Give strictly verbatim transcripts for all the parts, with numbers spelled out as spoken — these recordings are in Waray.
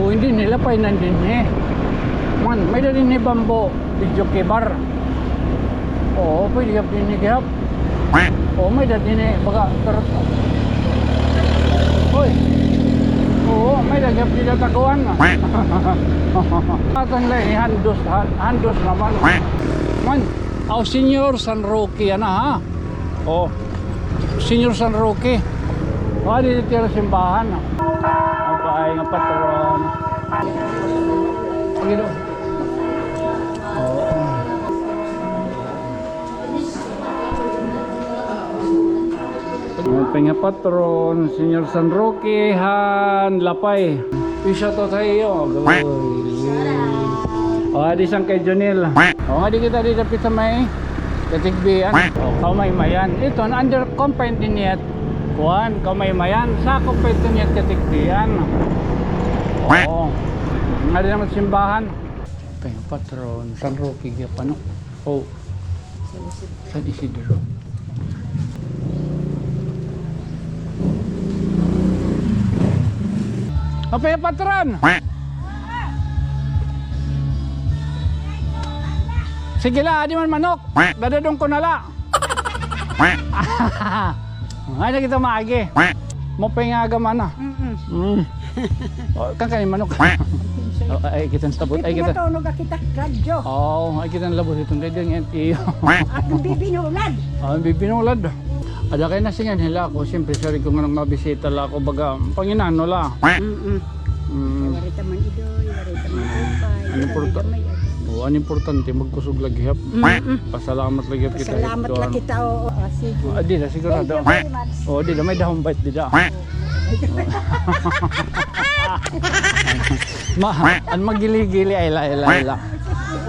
O, hindi nila pa inandin eh. Man, may-ada dinhi bamboo, video keybar. Oo, pwede gihap dinhi gihap. Oo, may-ada dinhi, baga, tar-, hoy. Oo, may-ada gihap dinhi taguan. Aton la, eh, handos, han-, handos naman. Man, aw, Señor San Roque, yana, ha? Oh. Señor San Roque. Wala dito tira simbahan. Ang paay nga patron. Sige, do. Oo. Ang paay nga patron, Señor San Roque, han Lapay. I-shout out ha iyo. Agoy. O, adi sang kay Jonel. O, adi kita dida pit sa may Katigbian. O, Kamaymayan. Ito, under confine din yet. Kuan, Kamaymayan. Sa confine din yet Katigbian. Oo. Nga din naman simbahan. Kaya patron, San Roque, gihap, ano? O. San Isidro. Apay, patron! Sige la, adi man manok. Dadadong ko na la. Ay, na kita maagi. Maupay nga aga man, ah. Mm-mm. Mm. O, kan kani manok. O, ay, kita an labot. Ay, kita. Natunog kita radyo. O, ay, kita an labot iton. Dahil nga iyo. Akon bibinulad. O, an bibinulad. Ada kay nasingan hila ako. Siyempre, sari ko nga nang mabisita la ako. Baga, panginano la. Mm-mm. Mm. Waray ta man idoy, waray ta man upay, an waray importa-, ta may ano. O, an importante, magkusog la gihap. Mm-mm. Pasalamat la gihap kita. Pasalamat la kita, oo. Ah, sige. Ah, dida, sigurado. Thank you very much. O, dida, may dahon bait dida. Ma, an magili-gili, ay la, ay la, ay la.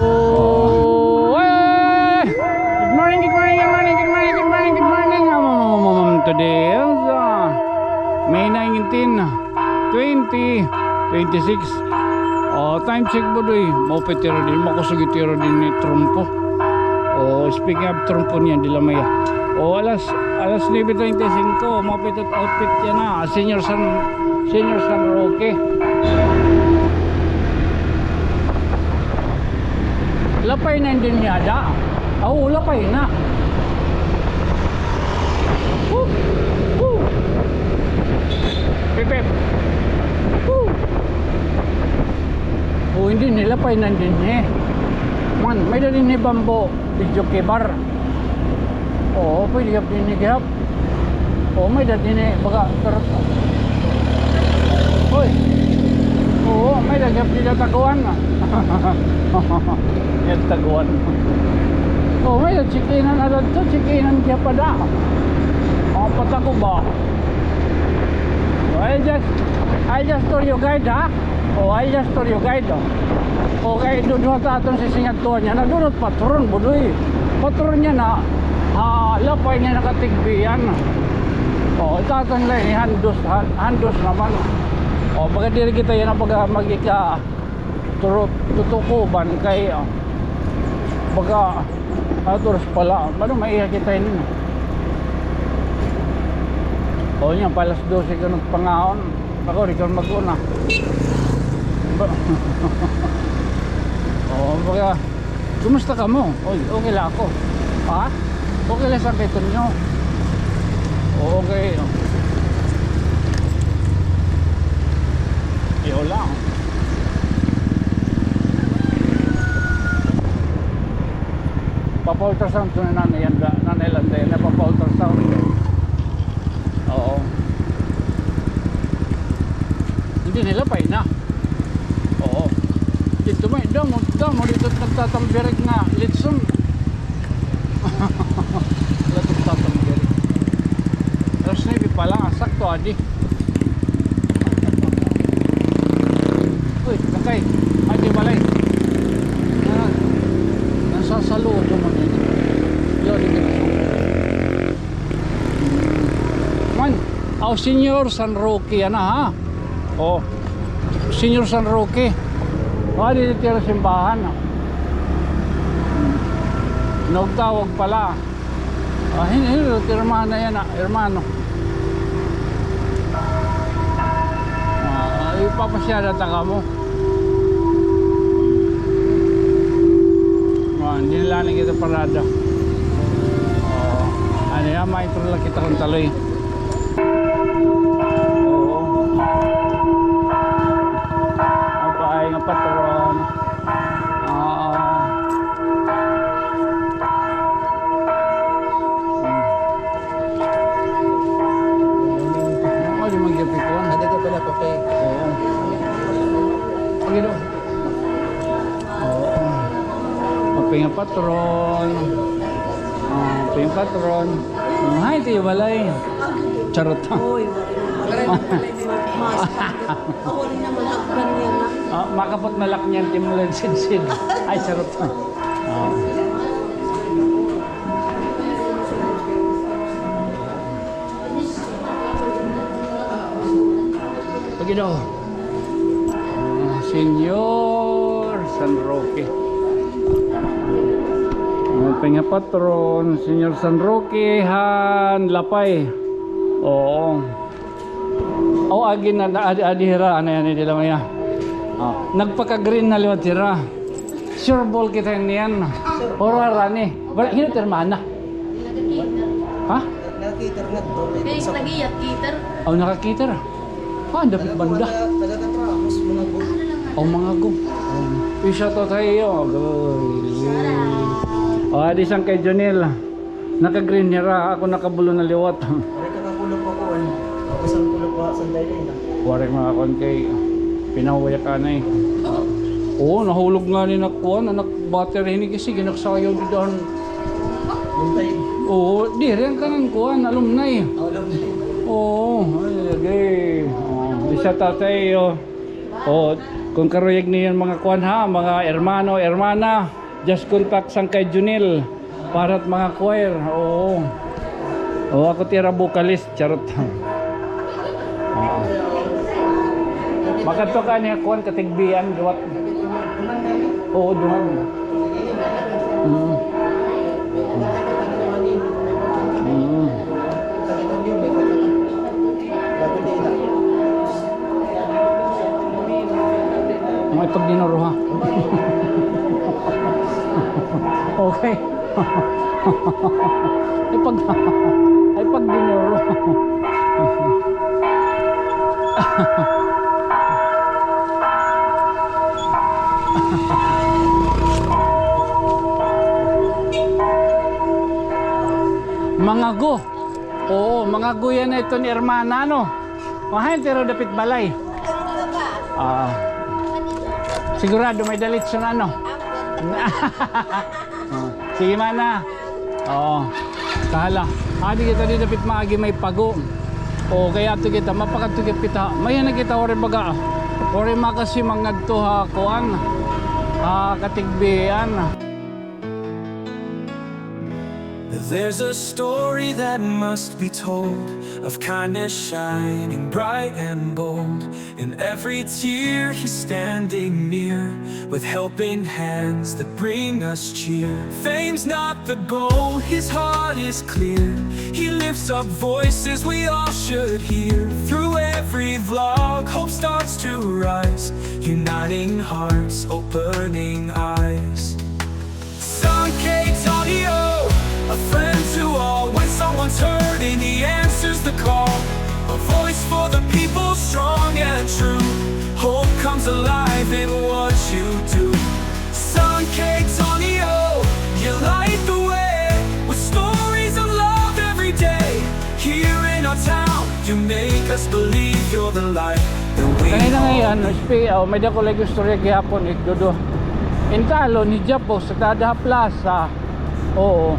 O, hey! Good morning, good morning, good morning, good morning, good morning, good morning. Um, um, um, um, today is, uh, May nineteen, twenty twenty-six. O, time check, Budoy. Maupay tira din, makusog tira din ni Trompo. O, speaking of Trompo niyan, dila maya. O, alas, alas nuebe treinta y cinco, maupay it outfit yana, ah, Señor San, Señor San Roque. Lapay na ini dida. Aw, lapay na. Woo! Woo! Pip, pip. Woo! O, hindi nila pa inandin eh. Man, may-ada dinhi bamboo, video keybar. Oo, pwede gihap dinhi gihap. Oo, may-ada dinhi, baga, tar-, hoy. Oo, may-ada gihap dinhi taguan. Yan, taguan. Oo, may-ada check-inan na dito, check-inan gihap ada. Mga patago ba? I just, I just tour you guide, ha? O, I just tour you guide, o. Okay, duduha ta aton sisingadtuan niya. Nadunot patron, Budoy. Patron niya na, ah, lapay niya nakatigbian. O, ito aton la, eh, handos, han-, handos naman. O, baga diri kita yana, baga magika, turo-, tutukuban kay, ah, baga, Alas dos pa la. Ano, maiha kita ini, no? O, niyan, pa alas dose ka nagpangaon. Ako, di ka mag-una. Ba-, o, baga, kumusta kamo? Oy, okay la ako. Ha? Okay la sa kay Tonyo. O, okay. Iyo la. Papa-ultrasound ko na nanay, an da-, nanay Landay, na papa-ultrasound. Oo. Hindi nila pa ina. Oo. Dito may damo, damo dito nagtatambirik nga litson. Wala nagtatambirik. Alas nuebe pa la, sakto adi. Uy, lakay. Ay, di balay. Ah, nasasaludo man ini. Yo, di kita. Man, aw, Señor San Roque yana, ha? O. Señor San Roque. Wala dito tira simbahan, ha? Nagtawag pala. Ah, hin-, hin-, hermana yana, hermano. Ah, Ipapasyada ta kamo. Ah, diri la ini kita parada. Oh, ano yan, may intro la kita kon taloy. Oo. Ang paay nga patron. Ah. Ano man gyud ito? Ano ka pala, kape? Oo. Panginoon. Oo. Kape nga patron. Ah, kape nga patron. Ah, hi, Tiyo Balay. Charot. Oy, mas. Ako rin naman, hakban niya na. Ah, makapot na lak niyan, timulan sidsid. Ay, charot. Ah. Panginoon. Ah, Señor San Roque. Ang aton nga patron, Señor San Roque han Lapay. Oo. O, agi na, na, adi, adi hira, ano yan, hindi lang yan. Ah, nagpaka-green na liwat hira. Sure ball kita niyan. Oro harani. Wala, hino ti hermana? Ha? Naka-cater nga to. Kay lagi yak cater. Aw, naka-cater. Ah, dapit banda. Taga-, taga-, Ramos, Mangago. Aw, Mangago. Um, i-shout out ha iyo. Agoy. Shout out. O, adi san kay Jonel. Naka-green hira, ako naka-blue na liwat. Waray ka kakulop pa kuan. Ako san kulop pa, san tayo na. Waray mga kuan kay pinahuway ka na eh. Oo, nahulog ngani na kuan, anak battery hini kasi ginaksayaw dida han. Buntay. Oo, diri an kanan kuan, alumni. Ah, alumni. Oo, ay, lagi. Oh, di sa tatay, oh. O, kon karuyag niyo mga kuan ha, mga hermano, hermana, just contact san kay Junel para hit mga choir. Oo. O, ako tira vocalist, charot. Oo. Makadto ka niya kuan, Katigbian, liwat. Oo, dungan. Mm. Mm. Mga ipagdinuro, ha? Okay. Ay, pag-, ay, pagdinuro. Mangago. Oo, Mangago yana iton hermana, no? Mahain, pero dapit balay. Ah. Sigurado may dalitso na, no? Ah, sige, mana. Oo. Kahala. Adi kita di dapit maagi may pago. O, kay adto kita, mapakadto kita. May na kita, waray baga. Waray makasi mangadto ha kuan. Ah, Katigbian. There's a story that must be told of kindness shining bright and bold. In every tear, he's standing near, with helping hands that bring us cheer. Fame's not the goal, his heart is clear. He lifts up voices we all should hear. Through every vlog, hope starts to rise, uniting hearts, opening eyes. Sankey Tonio, a friend to all. When someone's hurting, he answers the call. A voice for the people, strong and true. Hope comes alive in what you do. Sankey Tonio, you light the way with stories of love every day. Here in our town, you make us believe you're the light that we all need. Kanina ngay-an, S P, oh, may dako lagi istorya gihapon, eh, Dodo. Intalon, hi Japos, sa Tada Plaza. Oo.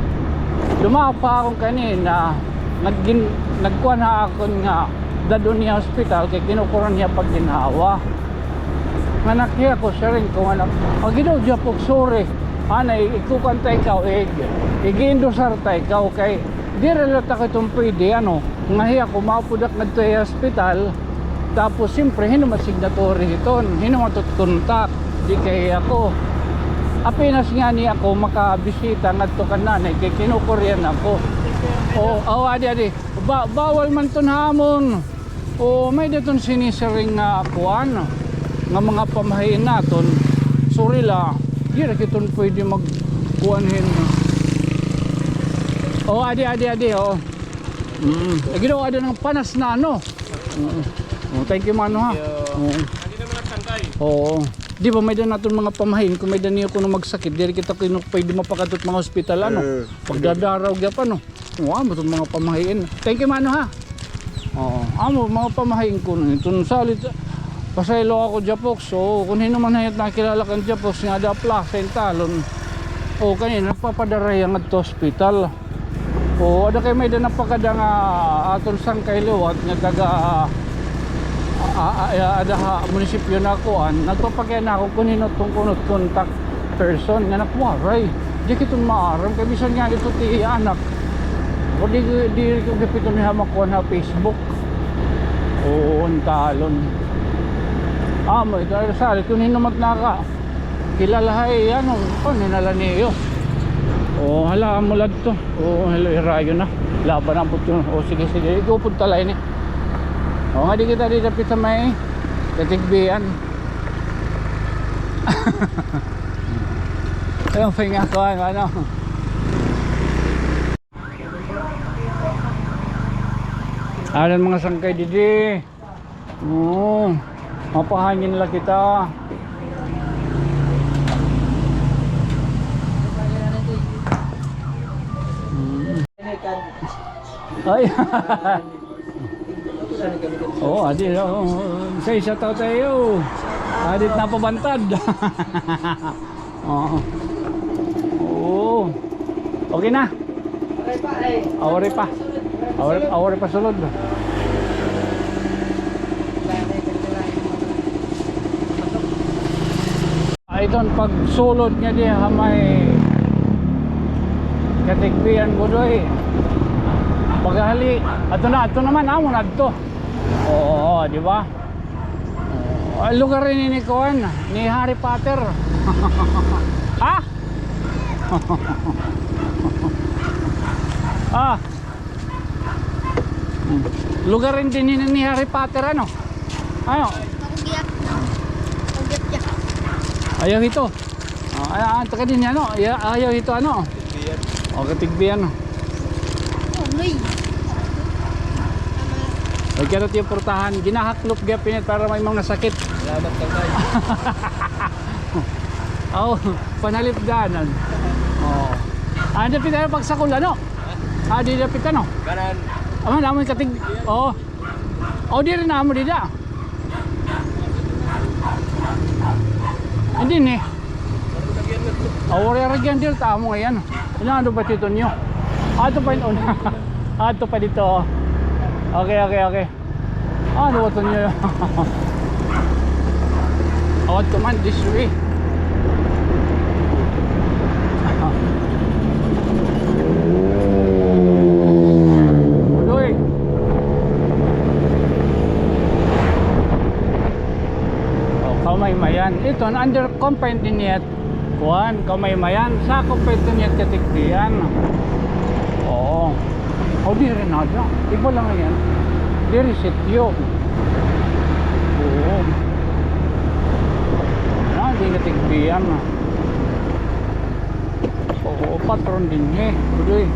Dumaop ha akon kanina, nagin-, nagkuan ha akon nga dad-on hiya hospital kay kinukuran hiya pagginhawa. Nga nakiha ko, siring ko nga, "Panginoon, Japos, sorry." Ana, i-, ikukuan ta ikaw, ig-, ig-endosar ta ikaw kay diri la ta kaiton pwede, ano, nga hiya ko maupod ak ngadto ha hospital. Tapos, siyempre, hin-o man signatory hiton, hin-o man it contact, di kay ako. Apenas ngani ako makabisita ngadto kan nanay, kay kinukurian ako. O, aw, adi, adi. Ba-, bawal man ton hamon. O, may-ada iton sinisiring nga kuan, nga mga pamahiin naton. Sorry la, diri kita pwede magkuan hin. O, adi, adi, adi, o. Mm. Lagi daw, ada ng panas na, ano? Mm. O, thank you, mano, ha? Thank you. Oo. Adi na mga sangkay. Oo. Di ba, may-ada naton mga pamahiin, kon may-ada niyo kuno magsakit, diri kita kuno pwede mapakadto mga hospital, ano? Eh, pagdadaraw gyapon, no? Oo, amo iton mga pamahiin. Thank you, mano, ha? Oo, amo, mga pamahiin kuno. Iton salit, pasaylo ako dya, folks. So, kon hin-o man hit nakilala kan dya, folks, nga ada plaza hin talon. O, kanina, nagpapadara hiya ngadto hospital. O, ada kay may-ada napakada nga aton sangkay liwat nga taga, a, a, a, ada ha munisipyo na kuan, nagpapakiana ako kon hin-o iton kuno contact person nga nagwaray. Di kita maaram kay bisan ngani ito ti anak. O di, di ko gihap ito niya makuan ha Facebook. Oo, an talon. Amo, ito ay salit kon hin-o man naka kilala hay, ano, kon hinala niyo. O, hala, amo la ito. O, hala, hirayo na. Laban na po ito. O, sige, sige. Ikaw po talay ni. O, nga di kita di dapit ha may Catigbian. Ayun, pahinga ko, ano, ano. Ayan mga sangkay didi. Oo. Mapahangin la kita. Mm. Ay. Oo, adi, oo. Sa isa tao tayo. Adi, napabantad. Oo. Oo. Okay na. Awari pa. Awari, awari pa sulod. Ay, iton pagsulod nga di ha may Catigbian, Budoy. Paghali, adto na, adto naman, amo na adto. Oo, di ba? Ah, lugar ini ni kuan, ni Harry Potter. Ha? Ah. Hmm. Lugar ini ni, ni Harry Potter, ano? Ano? Kakugyat. Kakugyat siya. Ayaw ito. Ah, ah, ah, taka din, ano? Ya, ayaw ito, ano? Tigbiyan. O, Catigbian. Oh, Luy. Ay, kaya ito yung portahan. Ginahaklop gapon it para may mga sakit. Salamat, Tatay. Aw, panalipdanan. Oo. Ah, dapit tayo pagsakol, ano? Ah, di dapit, ano? Kanan. Ah, naman katig-, oo. O, diri na amo dida. Hindi ni. Aw, waray ragyan diri ta amo ngay-an. Ina, ano ba tito niyo? Ato pa yun. Ato pa dito, oh. Okay, okay, okay. Ano ba ito niyo? Aw, ito man, this way. Uy. O, Kamaymayan. Ito, under confine din niya. Kuan, Kamaymayan. Sakop pa ito niya Catigbian. Oo. O, diri na dyan. Iba lang yan. Diri sityo. Oo. Ah, di Catigbian, ah. Oo, patron dinhi. Budoy.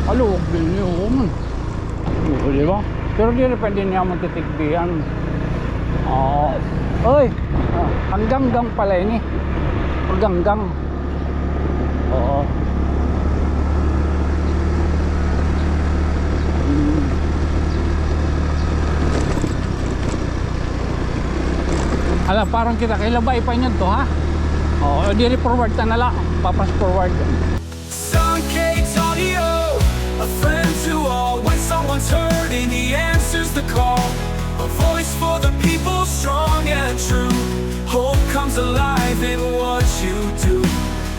Aluwag dinhi, oo man. Oo, di ba? Pero diri pa dinhi amo Catigbian. Oo. Oy! Ah, Hanggang-gang pala ini. Hanggang-gang. Oo. Hmm. Hala, parang kita kay labay pa inyo to, ha? Oo, diri forward ta na la. Papas forward. San Caytanio, a friend to all. When someone's hurting, he answers the call. A voice for the people, strong and true. Hope comes alive in what you do.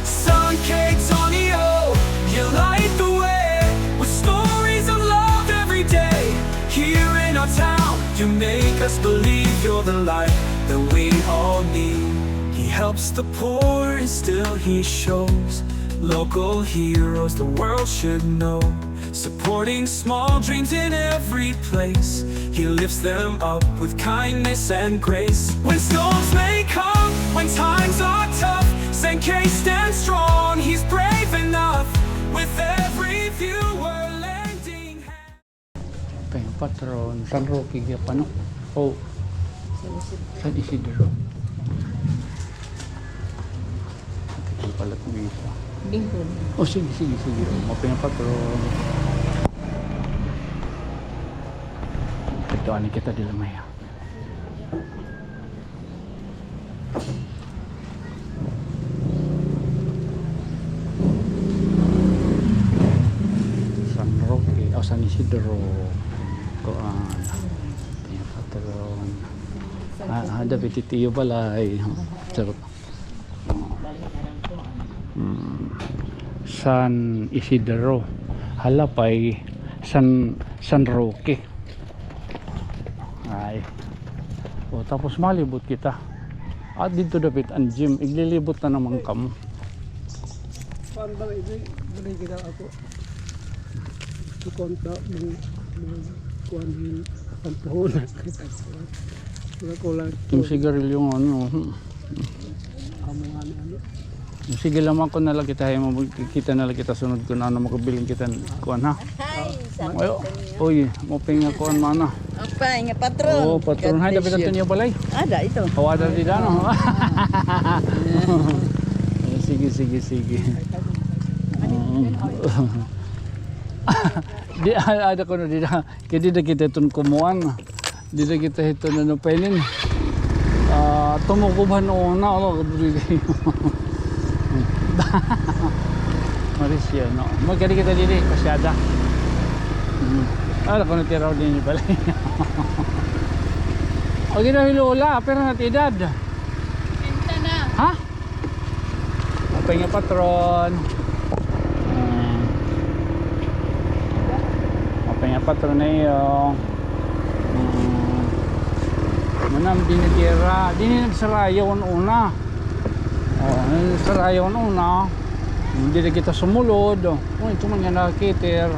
San Caytanio, you light the way with stories of love every day. Here in our town, you make us believe you're the light that we all need. He helps the poor and still he shows local heroes the world should know. Supporting small dreams in every place. He lifts them up with kindness and grace. When storms may come, when times are tough, Sankey stands strong. He's brave enough. With every viewer lending hand. Kay patron, San Roque gihapon, no? Oh. San Isidro. Ito pala itong isa. Bingkod. Oh, sige, sige, sige. Maupay nga patron. Ito, ani kita dila maya. San Roque, o San Isidro. Kuan. Kay patron. Ah, ah, dapat itiyo balay. Charot. Hmm. San Isidro. Halapay, San, San Roque. Ay. O, tapos malibot kita. At didto dapit an gym. Iglilibot na naman kamo. Kuan ba, ini, bali kita ako. Kuan ta, mga, mga kuan hin, pampuhunan. Wala ko lang. Yung sigarilyo nga, ano, hmm. Amo nga, ano, ano. Sige lang, ako na lang kita, hay, mabul-, kita na lang kita sunod kun ano, makabilin kita, kuan, ha? Hay, salamat. Uy, maupay nga kuan, mana. Maupay nga patron. Oo, patron. Hay, dapat ito niyo balay. Ada ito. O, ada dida, no? Eh, sige, sige, sige. Mm. Di, ada kuno dida. Kay dida kita iton kumuan. Dida kita hiton ano pa inin. Ah, tumukob han una, ala, kaburi. Marisya, no? Magkadi kita didi, pasyada. Hmm. Ala, kuno tiraw din yung balay. O, ginaw hi Lola, pero na it edad. Sesenta na. Ha? Maupay nga patron. Hmm. Maupay nga patron na iyo. Hmm. Manam, dinhi tira. Dinhi nagsarayaw an una. Oo, nagsarayaw an una. Dida kita sumulod. O, ito man nga nakakiter.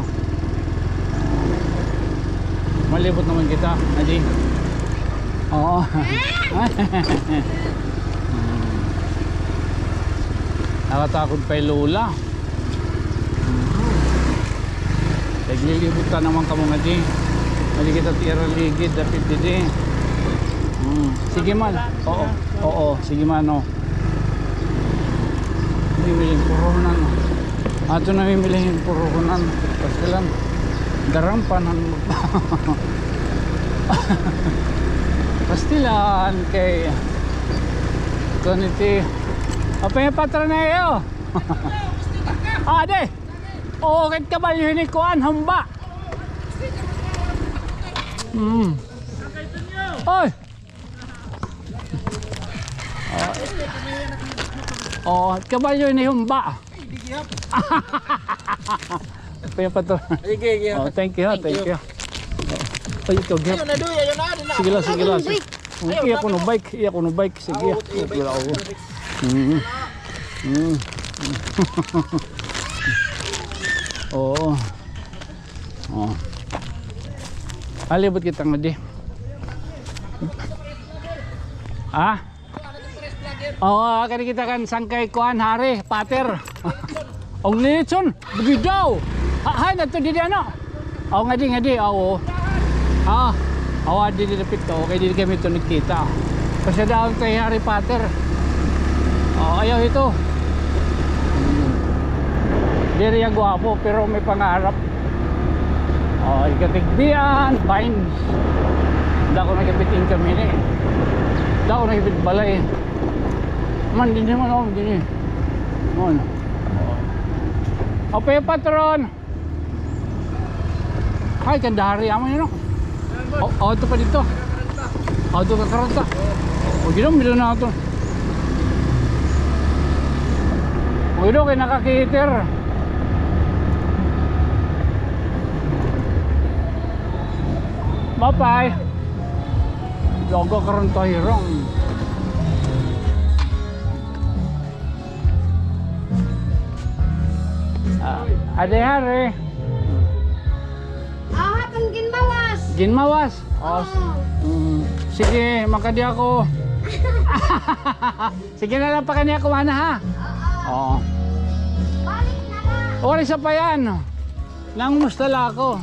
Malibot naman kita, adi. Oo. Nakatakod pa hi Lola. Naglilibot ka naman kamo nga di. Mali kita tira ligid, dapit didi. Hmm. Sige man. Oo. Oo, sige man, o. Namimili hin puronan. Ato namimili hin puronan. Pastilan. Darampan han pastilan kay kuniti. Apa yung patron na iyo? Ade. Oo, kahit kabalyo ini kuan, humba. Hmm. Oy! Oo, kabalyo ini humba. Kaya pa to. Sige, sige. Oh, thank you, thank you. Ay, ito, gihap. Ayun na, Doy, ayun na, ayun na. Sige lang, sige lang. Sige. Iya kuno bike, iya kuno bike. Sige. Okay lang, oo. Mm. Mm. Oo. Oh. Halibot kita ngadi. Ah? Oo, kani kita kan sangkay kuan, hari, pater. Ang litson, bidaw. Ha, hay, nadto didi, ano? Aw, ngadi, ngadi, aw, oo. Ah, aw, adi, didi dapit to. Kay didi kami to nagkita. Pasyadahon kay Harry Potter. Oh, ayaw ito. Diri ya gwapo, pero may pangarap. Oh, ikatigbian, vines. Dako na gapit income ini. Dako na gapit balay. Man, dinhi man, oh, dinhi. Mon. Ope, patron. Ay, kandahari amo yun, no? O, auto pa dito. Auto ka karanta. O, ginom, bilo na auto. O, ginom, kay nakakiter. Bye-bye. Logo karon to, hirong. Ah, ade hari. Ginmawas? O, s-, mm, sige, makadi ako. Sige na la, pakani ako, ana, ha? Oo. Waray sapayan. Nangumusta la ako.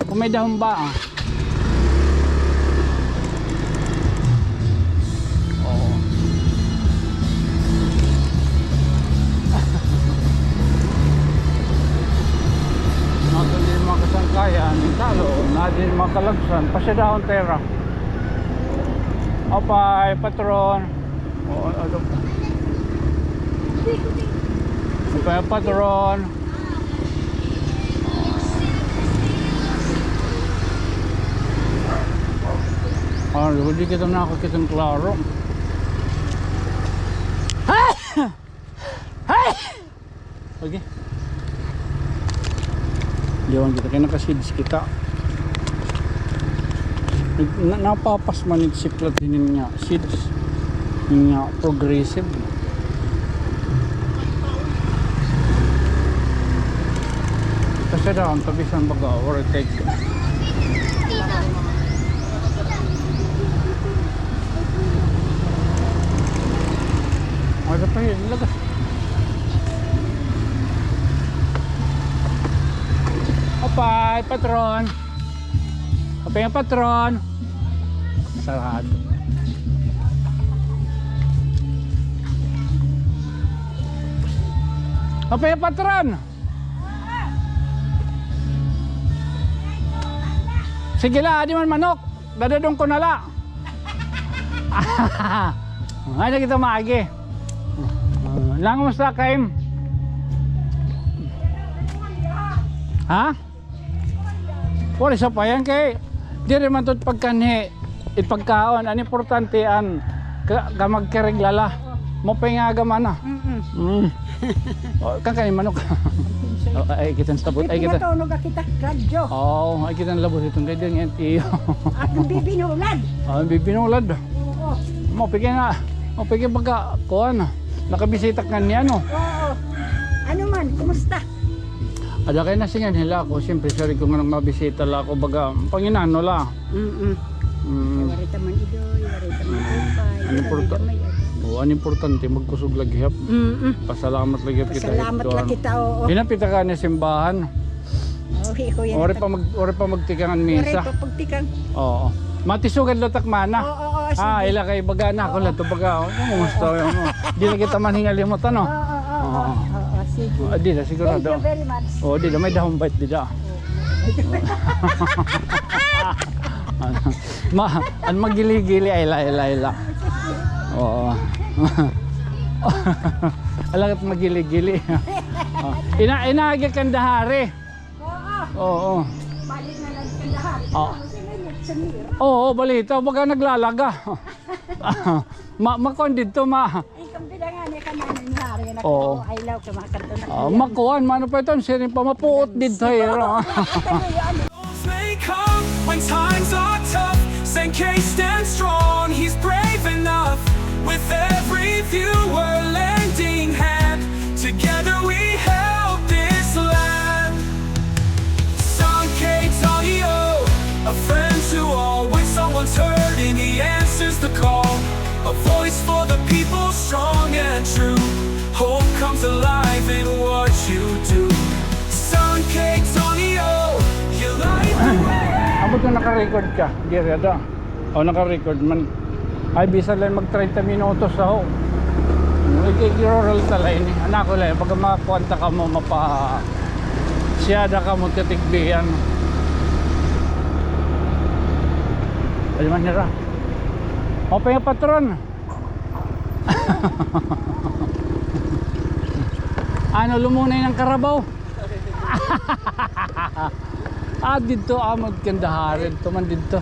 Kon may dahon ba, ah. Oo. Mga kasangkayan, talo, na din mga kalagsan, pasyadahon tira. Apay, patron. Oo, ano? Apay, patron. Ah, di kita nakakita klaro. Ay! Ay! Okay. Diwan kita kay naka-shades kita. Na, napapas man it siklat hinin nga shades. Nga progressive. Kasi daw, ang tabisan baga, or take. Ano pa yun? Lagas. Apay, patron. Apay, patron. Sarado. Apay, patron. Sige la, adi man manok. Dadadon ko na la. Ay, nakita maagi. Lang, kumusta, Kaim? Ha? Waray sapayan kay diri man tud pagkanhi, ipagkaon. An importante an ka, ka magkaregla la. Mao pa nga gamana. Mm-mm. Mm. O, kan kani manok. O, ay, kita an sabot. Ay, kita. Pinatunog kita radyo. O, ay, kita an labot iton kay diri nga iyo. At ang bibinulad. O, ang bibinulad. Oo. Mao pa nga, mao pa nga pagka, kuan, nakabisita ka niya, no? Oo. Ano man, kumusta? Ada kay nasingan hila ako, siyempre, sari ko nga nang mabisita la ako, baga, panginano la. Mm-mm. Mm. Waray ta man idoy, waray ta man upay, an importa-, waray ta man, o, an importante, magkusog la gihap. Mm-mm. Pasalamat la gihap kita. Pasalamat la kita, oo. Hinapit ka ni simbahan. O, hi-, kuya, waray pa mag-, waray pa magtikang an misa. Waray pa pagtikang. Oo. Matisugad la tak mana. Oo, oo, sige. Ah, ila kay baga na ako la to, baga, o, kumusta, o, di la kita man hingalimot, ano? Oo, oo, oo, oo, sige. O, di la, sigurado. Thank you very much. O, di la, may dahon bait, di la. Ma, an magili-gili, ay la, ay la, ay la. Oo. Alangat magili-gili. O. Ina, inaagi kan dahari. Oo. Oo. Balik na lang kan dahari. O. Sige, sige, sige. Oo, balita, baga naglalaga. Ma, makuan didto, ma. Ikam bilangan niya ka na ni hari na. Oo. Ay, law, kumakanto na. O, makuan, mano pa iton, siring pa mapuot didto, eh, no? May come when times are tough. Saint K stands strong, he's brave enough. With every viewer lending hand, together we help this land. Sankey Tonio, a friend to all. When someone's hurting, he answers the call. A voice for the people, strong and true. Hope comes alive in what you do. Sankey Tonio, you light the way. Ambot nga naka-record ka, diri ada. O, naka-record man. Ay, bisan la mag treinta minutos, aho. Ig-, ig-roll ta la ini. An ako la, pagka makuan ta kamo, mapa-, siyada kamo, titigbihan. Ay, man nira. O, pa nga patron. Ano, lumunay ng karabaw? Ah, didto, ah, magkandahari. Didto man didto.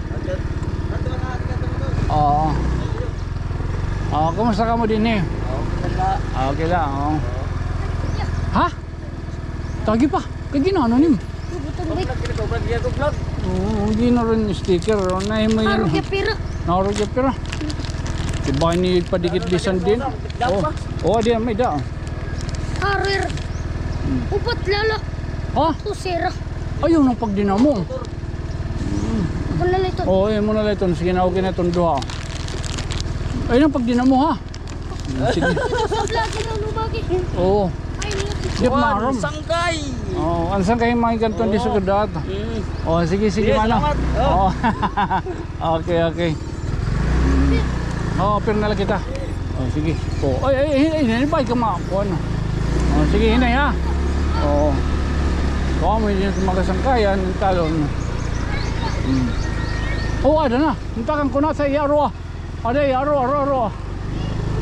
Oo. O, kumusta kamo dinhi? Okay la, oo. Ha? Tagi pa. Kay ginano nim? Oo, hindi na rin sticker. O, nahimo yan. Narog ya pira. Narog ya pira. Iba ini padikit bisan din. O, o, di may da. Harir. Hmm. Upat lala. Ha? Tusira. Ayaw ng pagdinamo. Hmm. Ako na la iton. Oo, imo na la iton. Sige na, okay na iton duha. Ay, nang pagdinamo, ha? Sige. Sabla, ginaw, lumagi. Oo. Ay, lagi. Di maaram. Sangkay. Oo, an sangkay mga ganton di sa kudat. Mm. Oo, sige, sige, sige, mano. Salamat. Oo. Oo. Okay, okay. Oo, pero na la kita. Oh, sige. Oh, ay, ay, ay, ay, ay, ka ma-, kuan. Oh, sige, hinay, ha? Oo. Kuha mo yun sa mga sangkayan, talon. Hmm. Oh, ada na. Hintakan ko na sa iya, aro, ah. Ada iya, aro, aro, aro, ah.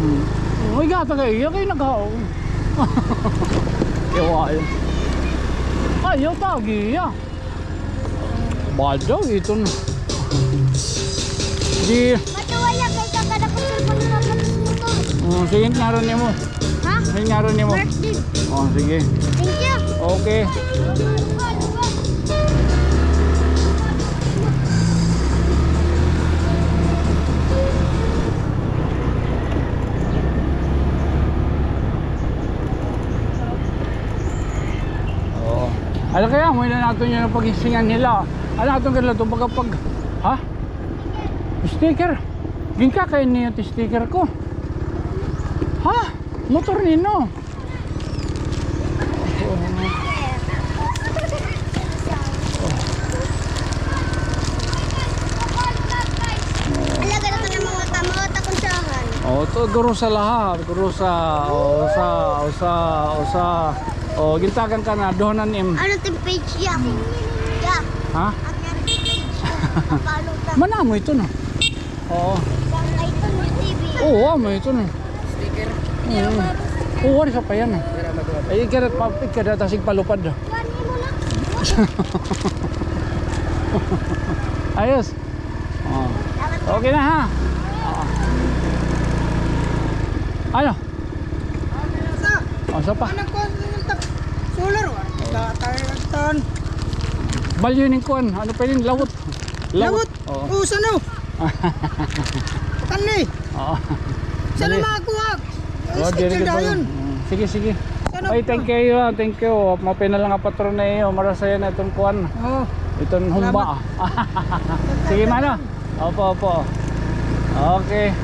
Hmm. Uy, gata ka iya, kay naghaw. Yawa, eh. Ayaw, tagi, iya. Badaw iton. Di. Matuwaya kay kakada ko sa mga motor. Oh, sige, ngaran nimo. Ha? Sige, ngaran nimo. Mark din. Oh, sige. Thank you. Okay. Oo. Ala kaya mo, ina naton yun ang pag-isingan nila. Ano naton kanila ito? Baga pag, ha? Sticker? Ginkakain niya ito sticker ko. Ha? Motor nino? Alaga naman ang mga kamot, akong tsahan. Oh, to, guro sa lahat. Guro sa, oh, sa, sa, sa. Oh, gintagan ka na, doon na nim. Ano itong page yan? Yeah. Ha? Ang page. Follow na. Manamo ito, no? Oo. Ay, ito, yung T V. Oo, amo ito, no? Sticker. Oo. Oo, wari sa pa yan, eh. Ay, ikada, pa, ikada, tasig palupad, ah. Kuhanin mo na. Ayos. Oh. Okay na, ha? Oh. Ano? Sa? Oh, sa pa? Ano ko, solar, wa? Sa Tartan. Balyo ning kuan. Ano pa yun? Lawot. Lawot. Oo. Usa, no? Tanli. Oo. Saan na makakuha? Oh, diri ka dayon. Mm, sige, sige. Ay, thank you, ah, thank you. Mapay na lang nga patron na iyo. Marasaya na iton kuan. Oo. Iton humba, ah. Salamat. Sige, mano. Opo, opo. Okay.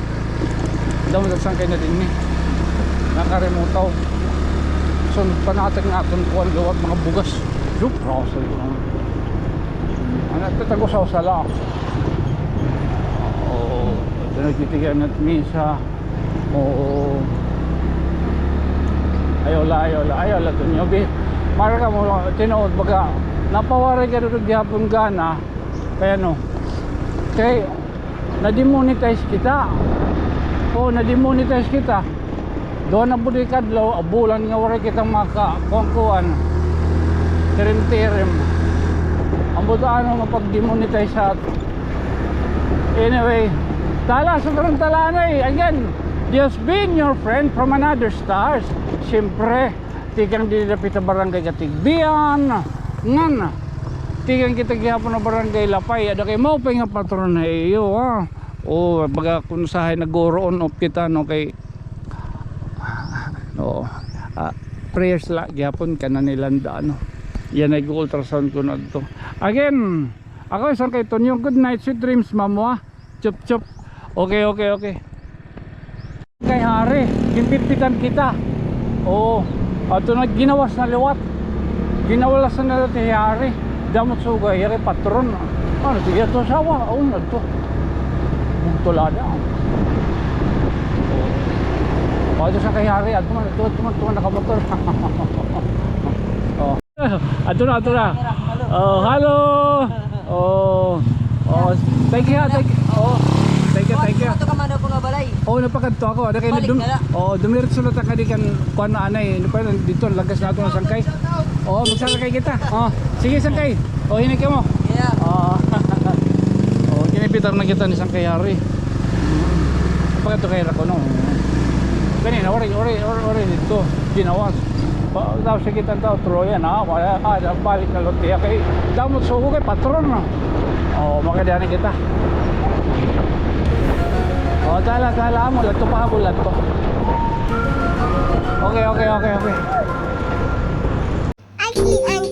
Damo daw sangkay na din, eh. Nakarimutaw. Sunod pa natin nga aton kuan liwat mga bugas. Yup, rasa yun. Ano, ito, tago sa usala. Oo, ito, nagtitigan at misa. Oo. Ayaw la, ayaw la, ayaw la, ito niyo, bi. Mara ka mo, tinuod, baga, napawaray ka doon gihapon gana. Kaya, no, kay, na-demonetize kita. Oo, na-demonetize kita. Duha na pud kadlaw, abulan nga waray kita maka, kuan-kuan. Tirim-tirim. Ambot ano nga pag-demonetize sa ato. Anyway, tala sa Tarantalanay. Again, just being your friend from another stars. Siyempre, tikang diri dapit ha Barangay Catigbian. Ngan, tikang kita gihapon ha Barangay Lapay. Ada kay maupay nga patron ha iyo, ha. O, baga kun usahay nag-uroon up kita, no, kay, no, ah, prayers la gihapon kana ni Landa, no. Yana, nag-ultrasound ko na ito. Again, ako isang kay Tonyo. Good night, sweet dreams, mamo, ha. Chup, chup. Okay, okay, okay. Kay Hari, ginpitpitan kita. Oo. Ato na ginawas na liwat. Ginawalas na liwat hi Hari. Damot sugay, yari patron. Ano, sige, ato sawa. Oo, na to. Bugtulada. Oo. Ato sa kay Hari, ato man, ato, ato man, ato man, nakamotor. Oo. Ato na, ato na. Oh, hello. Oh. Oh, thank you, ha, thank you. Oh, thank you, thank you. Ato ka man po nga balay. Oh, napakadto ako. Ada kay balik na la. Oh, dumiretso na ta kadi kan kuan na anay. Ano pa yun? Dito, lagas na ato nga sangkay. Oh, magsakay kita. Oh, sige, sangkay. Oh, hinig ka mo. Yeah. Oh. Oh, kinipitar na kita ni Sangkay Hari. Napakadto kay Rakono. Ganina, ori, ori, ori, ori dito. Ginawas. Pa, tapos sa kitang tao, Troy, yan, ha? Wala, ah, balik na lote. Kay, damot sugo kay patron, no? Oh, makadani kita. Oh, tala, tala, amo, ladto pa, amo, ladto. Okay, okay, okay, okay. Ay, si Ang